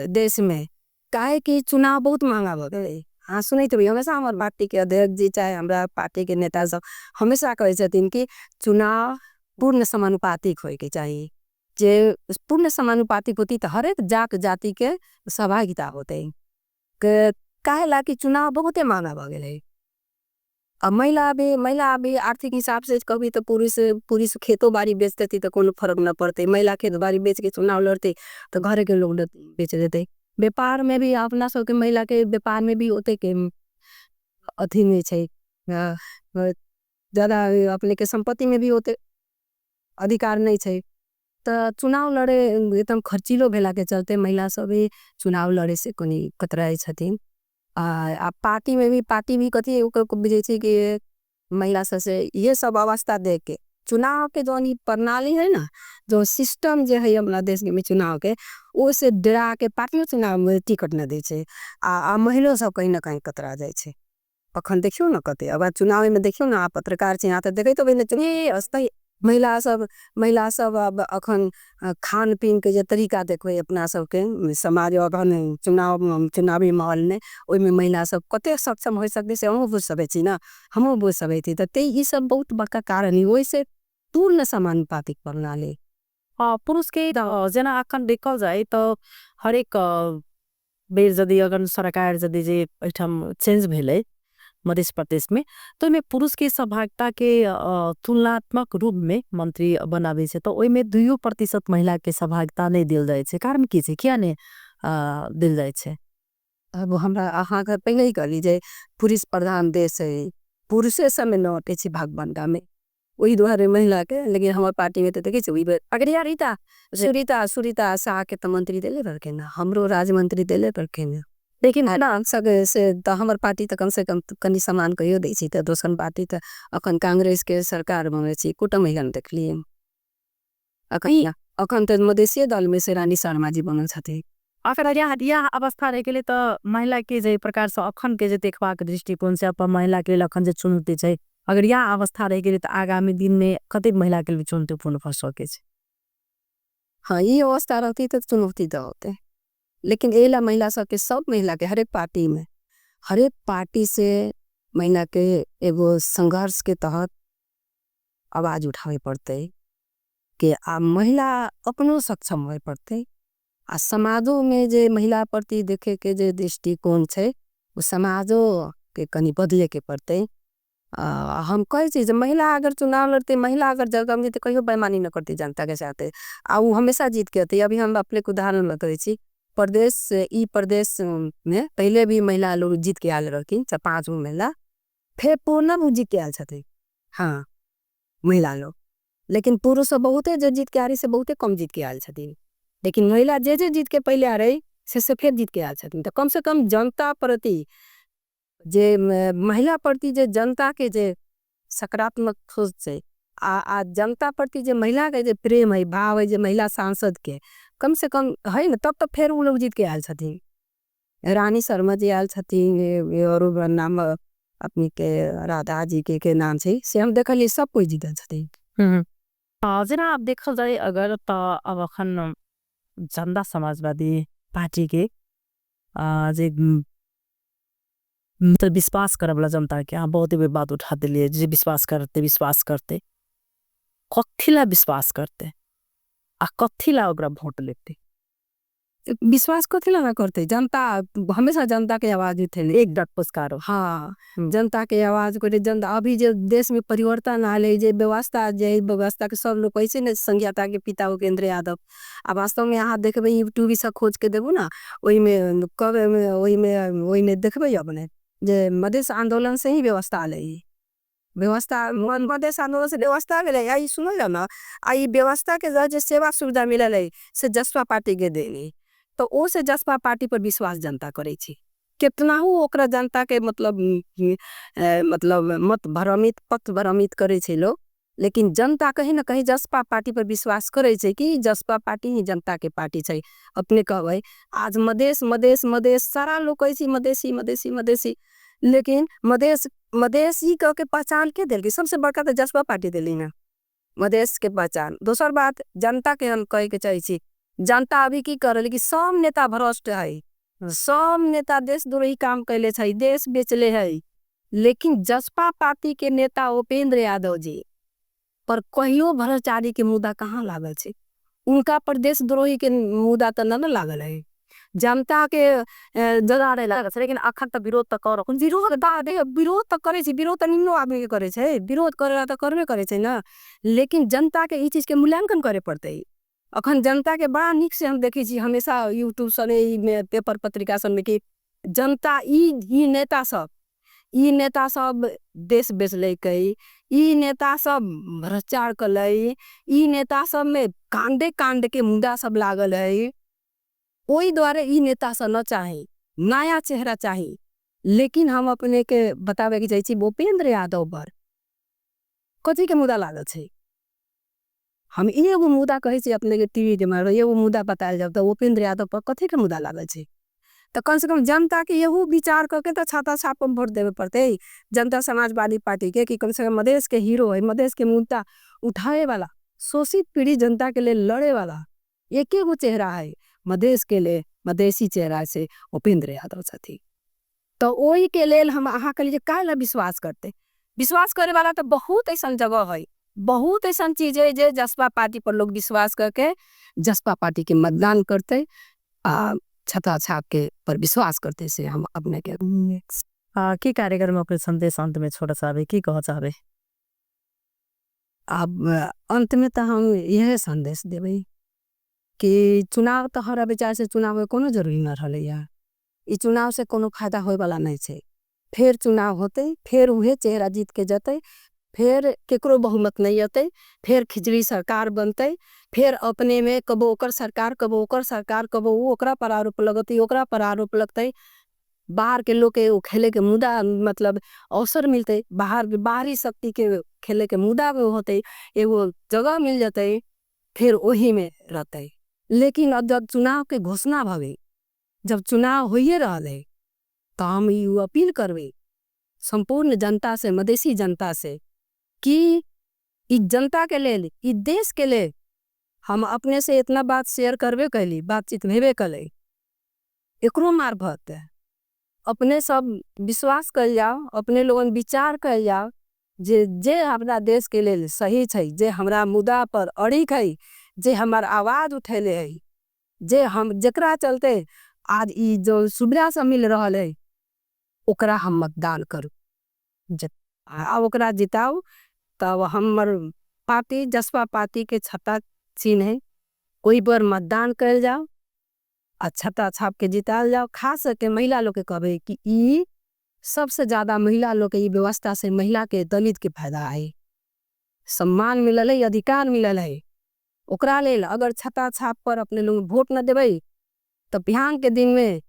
देश में, काहे कि चुनाव बहुत महंगा हो गए। हाँ सुनी तो भी हमेशा हमारे पार्टी के अध्यक्ष जी चाहे हमरा पार्टी के नेता सब हमेशा कहे छथिन कि चुनाव पूर्ण समानुपातिक होए के चाहे, जे पूर्ण समानुपातिक होती तो हर एक जात जाति के सहभागिता होते, काहे ला कि चुनाव बहुत महंगा हो गए। अब महिला भी आर्थिक हिसाब से कभी तो पुरुष खेतों बारी बेचते थी तो कोनो फर्क न पड़ते, महिला खेत बारी बेच के चुनाव लड़ते तो घर के लोग बेच देते। व्यापार में भी अपना सब के महिला के व्यापार में भी होते के अथी नहीं छे, ज़्यादा अपने के संपत्ति में भी होते अधिकार नहीं छे, तो चुनाव लड़े एकदम खर्चीलो भेला के चलते महिला सब भी चुनाव लड़े से कोनी कतराए छथीन। पार्टी में भी, पार्टी भी कथी है, उकर को भी जैसे कि महिला सब से ये सब अवस्था देख के चुनाव के जो प्रणाली है ना, जो सिस्टम जो है अपना देश में चुनाव के, वो से डरा के पार्टियों चुनाव में टिकट न दे छे, महिला सब कहीं ना कहीं कतरा जाए छे। अखन देखियो ना कते, अब चुनाव में देखियो ना, आप पत्रकार छे, यहाँ तो देखे तो भी नहीं चुनाव, अस्थाई महिला सब अब अखन खान पीन के जो तरीका देखो अपना सब के समाज अखन चुनावी माहौल में, ओई में महिला सब कते सक्षम हो सकते से हमों बुझ सके छी ना, हमों बुझ सके थी, तो ये सब बहुत बड़का कारण है, वही से पूर्ण समानुपातिक प्रणाली। पुरुष के जना अखन देखल जाए तो हर एक बेर जदि अगर सरकार जदि जे ऐठम चेंज भेले मध्य प्रदेश में, तो इनमें पुरुष के सहभागिता के तुलनात्मक रूप में मंत्री बनावे छे, तो ओई में 2% महिला के सहभागिता नहीं दिल जाए छे, कारण की छे, क्या नहीं दिल जाए छे? अब हमरा अहाँ घर पहले ही कह लीजिए, पुरुष प्रधान देश है, पुरुषे सब में नौटे छे भाग बनता में, वही द्वारे महिला के, लेकिन हमारे पार्टी में तो देखे छे, वही बार, अगर यार रीता, सुरीता, सुरीता शाह के तो मंत्री देले रखे ना, हमरो राज्य मंत्री देले रखे ना, लेकिन है ना, सब ऐसे तो हमारे पार्टी तो कम से कम कनी समान कहियो दे छी, तो दोसर पार्टी तो अखन कांग्रेस के सरकार बने छी, कुटुंब महिला ने देख लिए। अखन तो मधेसिया दल में से रानी शर्मा जी बनल छथी। अगर यह अवस्था रह गेलै तो महिला के जे प्रकार से अखन के जे देखबाक दृष्टिकोण से अपन महिला के लिए अखन जे चुनौती छै, अगर यह अवस्था रह गेलै तो आगामी दिन में कतेक महिला के लिए चुनौतीपूर्ण भऽ सकै छै? हाँ, ये अवस्था रहती तो चुनौती तो होते, लेकिन एला महिला सबके, सब महिला के हर एक पार्टी में, हर एक पार्टी से महिला के एगो संघर्ष के तहत आवाज उठावे पड़ते कि आ महिला अपनों सक्षम होए पड़ते, आ समाजों में जे महिला प्रति देखे के जे दृष्टिकोण छे, वो समाजों के कनी बदले के पड़ते। हम कहे छी जे महिला अगर चुनाव लड़ते, महिला अगर जगह में जीते, कहियो बेईमानी न करती जनता के साथ, आ वो हमेशा जीत के आती। अभी हम अपने को उदाहरण बताई छी, प्रदेश, ई प्रदेश में पहले भी महिला लोग जीत के आल रखी, 4-5 गो महिला, फिर पूर्ण जीत के आल छथी, हाँ महिला लोग, लेकिन पुरुष सब बहुते जो जीत के आ रही से बहुते कम जीत के आल छथी, लेकिन महिला जे जे जीत के पहले आ रही से फिर जीत के आल छथी। तो कम से कम जनता प्रति जे महिला प्रति जे जनता के जे सकारात्मक सोच है, आ जनता प्रति जे महिला के जे प्रेम है, भाव है, जे महिला सांसद के कम से कम है ना, तब तो फिर वो लोग जीत के आल छथी। रानी शर्मा जी आल छथी, और नाम अपने के राधा जी के नाम छै से हम देखलियै सब कोइ जीतल छथिन। जेना आप देखल जाए अगर तो अब अखन जनता समाजवादी पार्टी के जे मतलब विश्वास करे वाला जनता के बहुत ही बात उठा दिलिए जे विश्वास करते विश्वास करते कथिला विश्वास करते आ कथिला ओकरा वोट लेते। विश्वास कथिला ना करते, जनता हमेशा जनता के आवाज उठेले। एक डट पुरस्कार। हाँ, जनता के आवाज करे। जनता अभी जो देश में परिवर्तन आले जे व्यवस्था, जे व्यवस्था के सब लोग कैसे ने संज्ञाता के पिता उपेंद्र यादव। अब वास्तव में यहाँ देखबे यूट्यूब सब खोज के देखू ना, वही में कब वही में वही में देखबे अपने जे मधेश आंदोलन से ही व्यवस्था आले, व्यवस्था मधेश आंदोलन से व्यवस्था मिले। आई सुनो ना, आई व्यवस्था के जो सेवा सुविधा मिले से जसपा पार्टी के देनी, तो वो से जसपा पार्टी पर विश्वास जनता करे छी। कितना हो ओकरा जनता के मतलब मतलब मत भ्रमित पथ भ्रमित करे छे लोग, लेकिन जनता कहीं ना कहीं जसपा पार्टी पर विश्वास करे छे कि जसपा पार्टी ही जनता के पार्टी छे। अपने कहबे आज मधेश मधेश मधेश सारा लोग कहे छी मधेशी मधेशी मधेशी, लेकिन मधेश मधेशी कह के पहचान के दिल की सबसे बड़का तो जसपा पार्टी दिली ना मधेश के पहचान। दोसर बात जनता के हम कहे के चाहे छी, जनता अभी की कर रही कि सब नेता भ्रष्ट है, सब नेता देशद्रोही काम कैले छै, देश बेचले है, लेकिन जसपा पार्टी के नेता उपेंद्र यादव जी पर कहियो भ्रष्टाचारी के मुद्दा कहाँ लागल छै, उनका पर देशद्रोही के मुद्दा तो न लागल है। जनता के लेकिन अखन तक विरोध तो करो, विरोध तो करे छै, विरोध तो निम्नो आदमी के करे छै, विरोध करे तो करबे करे छै ना, लेकिन जनता के ई चीज के मूल्यांकन करे पड़ते। अखन जनता के बड़ा निक से हम देखे छी हमेशा यूट्यूब सने पेपर पत्रिका सब में कि जनता ई नेता सब, ई नेता सब देश बेचले कई, ई नेता सब भ्रष्टाचार कलई, ई नेता सब में कांडे कांड के मुद्दा सब लागल है, ओही द्वारे ई नेता सब न चाहे, नया चेहरा चाहे। लेकिन हम अपने के बतावे के चाहे छी उपेंद्र यादव पर कथी के मुद्दा लागल छै, हम एगो मुद्दा कहे छी अपने के टीवी के माध्यम एगो मुद्दा बतायल जाए तो उपेंद्र यादव पर कथी के मुद्दा लागल छै, तो कम से कम जनता के यहू विचार करके तो छाता छाप पर वोट देवे पड़ते जनता समाजवादी पार्टी के कि कम से कम मधेश के हीरो है, मधेश के मुद्दा उठाए वाला, शोषित पीड़ित जनता के लिए लड़े वाला एक एगो चेहरा है मधेश के लिए, मधेशी चेहरा से उपेंद्र यादव छथि। तो वही के लिए हम अहाँ के लिए काहे विश्वास करते, विश्वास करे वाला तो बहुत ऐसा जगह है, बहुत ऐसा चीज है जे जसपा पार्टी पर लोग विश्वास करके जसपा पार्टी के मतदान करते आ छता छाप के पर विश्वास करते से हम अपने के की कार्यक्रम में अपने संदेश अंत में छोड़ा चाहबे, की कह चाहबे? अब अंत में तो हम यह संदेश देबे कि चुनाव तो हर विचार से चुनाव में कोनो जरूरी न रहले यार, ई चुनाव से कोनो फायदा होए वाला नहीं छे, फिर चुनाव होते फिर उहे चेहरा जीत के जते, फिर केकरो बहुमत नहीं आते, फिर खिचड़ी सरकार बनते, फिर अपने में कबो ओकर सरकार कबो ओकर सरकार कबो वो ओकरा पर आरोप लगते ओकरा पर आरोप लगते, बाहर के लोग के खेले के मुद्दा मतलब अवसर मिलते, बाहर बाहरी शक्ति के खेले के मुद्दा होते, एगो जगह मिल जाते, फिर वही में रहते। लेकिन अब जब चुनाव के घोषणा भवे, जब चुनाव होइए रहा तो हम you appeal करवे संपूर्ण जनता से, मधेशी जनता से कि इस जनता के लिए, इस देश के लिए हम अपने से इतना बात शेयर करवे कैली, बातचीत भेबे कले, एकरो मार्फत अपने सब विश्वास कर जाओ, अपने लोगन विचार कर जाओ जे जे हमरा देश के लिए सही है, जे हमरा मुद्दा पर अड़िग है, जे हमार आवाज उठेले है, जे हम जकरा चलते आज ई जो सुविधा सब मिल रहा है ओकरा हम मतदान करू आ ओकरा जिताओ। तब हमर पार्टी जसपा पार्टी के छता चिन्ह है, कोई पर मतदान कर जाओ आ छता छाप के जिताल जाओ। खास करके महिला लोग के कहबे कि ई सबसे ज्यादा महिला लोग के ई व्यवस्था से महिला के दलित के फायदा है, सम्मान मिलल है, अधिकार मिलल है। ओकरा लेल अगर छता छाप पर अपने लोग वोट न देवे तो बिहान के दिन में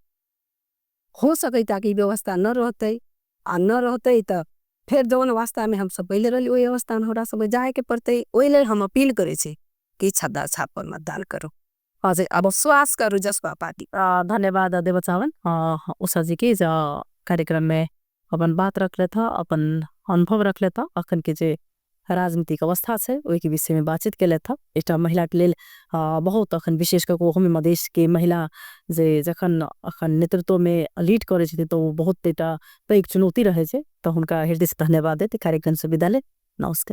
हो सके ताकि व्यवस्था न रहते, आ न रहते तो फिर जौन अवस्था में हम सब पहले रही वही अवस्था में हमरा सब जाए के पड़ते। वही लेल हम अपील करे छे कि छता छाप पर मतदान करो, अब विश्वास करो जसपा पार्टी। धन्यवाद देव चावन उषा जी के कार्यक्रम में अपन बात रखलथि हँ, अपन अनुभव रखलथि हँ, अखन के जे राजनीतिक अवस्था छै ओहि के विषय में बातचीत केलथि हँ। एकटा महिला के लेल बहुत अखन विशेष कऽ ओहो में मधेश के महिला जे जखन अखन नेतृत्व में लीड करै छथिन तऽ ओ बहुत एकटा पैघ चुनौती रहै छै, तऽ हुनका हृदय से धन्यवाद दैत कार्यक्रम से विदा लेब। नमस्कार।